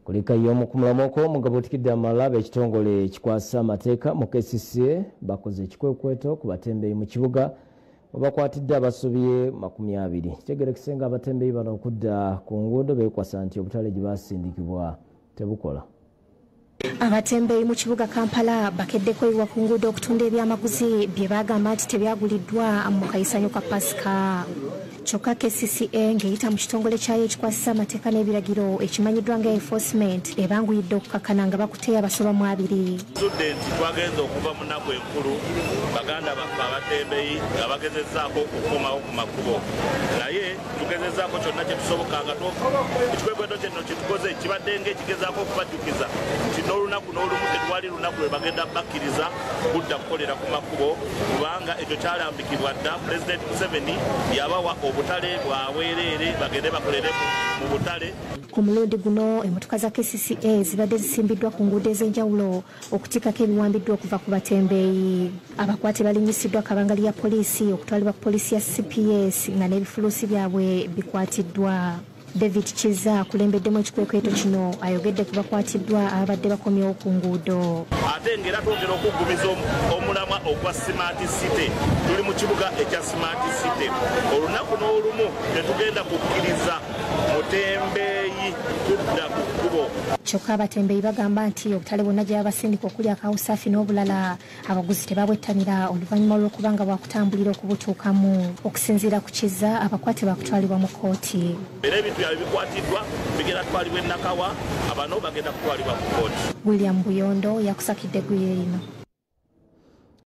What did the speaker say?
Kulikayo omukumulamuko omugabo otikidde amalala ekitongole ekikwasa amateeka mu KCCA bakoze ekikwekweto ku batembeeyi mu kibuga webakwatidde abasobye 20. Kitegeerekese nga abatembeeyi bano okudda ku nguudo beekwasa nti obutale gye basindikibwa tebukola. Abatembeeyi mu kibuga Kampala bakedde kweyiwa ku nguudo okutunda ebyamaguzi bye bagamba nti tebyaguliddwa mu kayisanyo ka Pasika. Kyokka KCCA ng'eyita mu kitongole kyayo ekikwasisa amateeka n'ebiragiro ekimanyiddwa nga enforcement ebanguyidde okukakkana nga bakutte abasoba mu 2. Tuzudde nti twagenze okuva mu nnaku enkulu baganda baffe abatembeeyi nga bagezezzaako okukomawo ku makubo, naye tugezezzaako kyonna kye tusoboka nga ekikwekweto kino kye tukoze kibadde ng'ekigezaako okubajjukiza nti n'olunaku n'olumu tetwali lunaku lwe bagenda bakkiriza kudda kukolera ku makubo, kubanga ekyo kyalambikibwa dda. Pulezidenti Museveni yabawa obutale bwabwereere bagende bakolere mu butale. Ku mulundi guno emmotoka za KCCA zibadde zisimbiddwa ku nguudo ez'enjawulo okutikako ebiwambiddwa okuva ku batembeeyi. Abakwate balinyisiddwa kabangali ya poliisi okutwalibwa ku poliisi ya CPS nga n'ebifuluusi byabwe bikwatiddwa. David Kiza akulembeddemu ekikwekweto kino ayogedde ku bakwatiddwa ababadde bakomyewo ku nguudo. Ate ng'era twongera okuggumiza omulamwa ogwa Smart City. Tuli mu kibuga ekya Smart City. Olunaku n'olumu tetugenda kukkiriza mutembeeyi kudda ku kkubo. Kyokka abatembeeyi bagamba nti obutale bwonna gye babasindika okuli akawusaafi n'obulala abaguzi tebabwettanira oluvannyuma lw'okuba nga bwakutambulira okubutuukamu. Okusinziira ku Kiza, abakwate baakutwalibwa mu kkooti. Era ebintu byabwe bikwatiddwa bigenda kutwalibwa e Nakawa, abano bagenda kutwalibwa ku kkooti. William Buyondo yakusakidde eggulire lino.